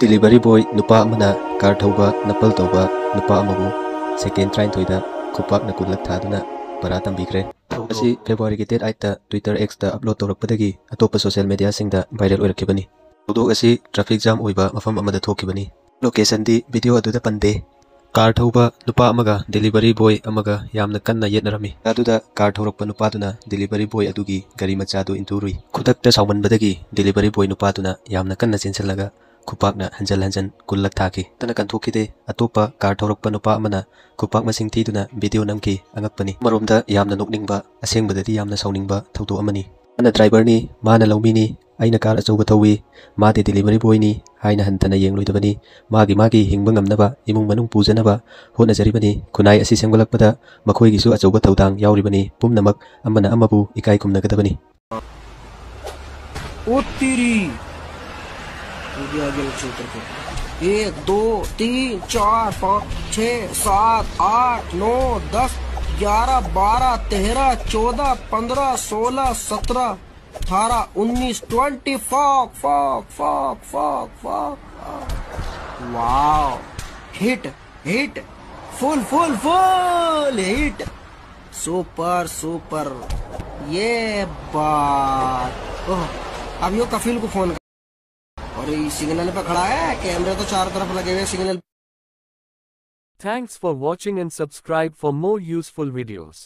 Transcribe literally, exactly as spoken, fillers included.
Delivery boy ꯅꯨꯄꯥ ꯑꯃꯅ car ꯊꯧꯕ ꯅꯄꯜ ꯇꯧꯕ ꯅꯨꯄꯥ ꯑꯃꯕꯨ ꯁꯦꯀꯦꯟ ꯇꯔꯥꯅꯤꯊꯣꯏꯗ ꯈꯨꯄꯥꯛꯅ ꯀꯨꯟꯂꯛ ꯊꯥꯗꯨꯅ ꯄꯔꯥ ꯇꯝꯕꯤꯈ꯭ꯔꯦ꯫ ꯊꯧꯗꯣꯛ ꯑꯁꯤ February ꯒꯤ date eight ꯇ Twitter X ꯇ upload ꯇꯧꯔꯛꯄꯗꯒꯤ ꯑꯇꯣꯞꯄ social media ꯁꯤꯡꯗ viral ꯑꯣꯏꯔꯛꯈꯤꯕꯅꯤ꯫ ꯊꯧꯗꯣꯛ ꯑꯁꯤ traffic jam ꯑꯣꯏꯕ ꯃꯐꯝ ꯑꯃꯗ ꯊꯣꯛꯈꯤꯕꯅꯤ꯫ Location ꯗꯤ video ꯑꯗꯨꯗ ꯄꯟꯗꯦ꯫ ꯀꯥꯔ ꯊꯧꯕ ꯅꯨꯄꯥ ꯑꯃꯒ delivery boy ꯑꯃꯒ ꯌꯥꯝꯅ ꯀꯟꯅ ꯌꯦꯠꯅꯔꯝꯃꯤ꯫ ꯑꯗꯨꯗ ꯀꯥꯔ ꯊꯧꯔꯛꯄ ꯅꯨꯄꯥꯗꯨꯅ delivery boy ꯑꯗꯨꯒꯤ ꯒꯥꯔꯤ ꯃꯆꯥꯗꯨ ꯏꯟꯊꯨꯔꯨꯏ꯫ ꯈꯨꯗꯛꯇ ꯁꯥꯎꯃꯟꯕꯗꯒꯤ delivery boy ꯅꯨꯄꯥꯗꯨꯅ ꯌꯥꯝꯅ ꯀꯟꯅ ꯆꯦꯟꯁꯤꯜꯂꯒ ꯈꯨꯄꯥꯛꯅ ꯍꯟꯖꯜ ꯍꯟꯖꯟ ꯀꯨꯟꯂꯛ ꯊꯥꯈꯤ꯫ ꯇꯅ ꯀꯟꯊꯣꯛꯈꯤꯗꯦ꯫ ꯑꯇꯣꯞꯄ ꯀꯥꯔ ꯊꯧꯔꯛꯄ ꯅꯨꯄꯥ ꯑꯃꯅ ꯈꯨꯄꯥꯛ ꯃꯁꯤꯡ ꯊꯤꯗꯨꯅ video ꯅꯝꯈꯤ꯫ ꯑꯉꯛꯄꯅꯤ꯫ ꯑꯃꯔꯣꯝꯗ ꯌꯥꯝꯅ ꯅꯣꯛꯅꯤꯡꯕ, ꯑꯁꯦꯡꯕꯗꯗꯤ ꯌꯥꯝꯅ ꯁꯥꯎꯅꯤꯡꯕ ꯊꯧꯗꯣꯛ ꯑꯃꯅꯤ꯫ ꯃꯥꯅ driver ꯅꯤ, ꯃꯥꯅ ꯂꯧꯃꯤꯅꯤ, ꯑꯩꯅ ꯀꯥꯔ ꯑꯆꯧꯕ ꯊꯧꯏ, ꯃꯥꯗꯤ delivery boy ꯅꯤ ꯍꯥꯏꯅ ꯍꯟꯊꯅ ꯌꯦꯡꯂꯣꯏꯗꯕꯅꯤ꯫ ꯃꯥꯒꯤ ꯃꯥꯒꯤ ꯍꯤꯡꯕ ꯉꯝꯅꯕ ꯏꯃꯨꯡ ꯃꯅꯨꯡ ꯄꯨꯖꯅꯕ ꯍꯣꯠꯅꯖꯔꯤꯕꯅꯤ꯫ ꯈꯨꯟꯅꯥꯏ ꯑꯁꯤ ꯁꯦꯝꯒꯠꯂꯛꯄꯗ ꯃꯈꯣꯏꯒꯤꯁꯨ ꯑꯆꯧꯕ ꯊꯧꯗꯥꯡ ꯌꯥꯎꯔꯤꯕꯅꯤ꯫ ꯄꯨꯝꯅꯃꯛ ꯑꯃꯅ ꯑꯃꯕꯨ ꯏꯀꯥꯏ ꯈꯨꯝꯅꯒꯗꯕꯅꯤ꯫ ओ तेरी। हो गया आगे लग चल करके। एक, दो, तीन, चार, पाँच, छः, सात, आठ, नौ, दस, ग्यारह, बारह, तेरह, चौदह, पन्द्रह, सोलह, सत्रह, अठारह, उन्नीस, twenty। Fuck, fuck, fuck, fuck, fuck। Wow। Hit, hit। Full, full, full hit। Super, super। ये बात। ओह, अब यो कफील को फोन कर। और ये सिग्नल पे खड़ा है, कैमरे तो चारों तरफ लगे हुए हैं signal. Thanks for watching and subscribe for more useful videos.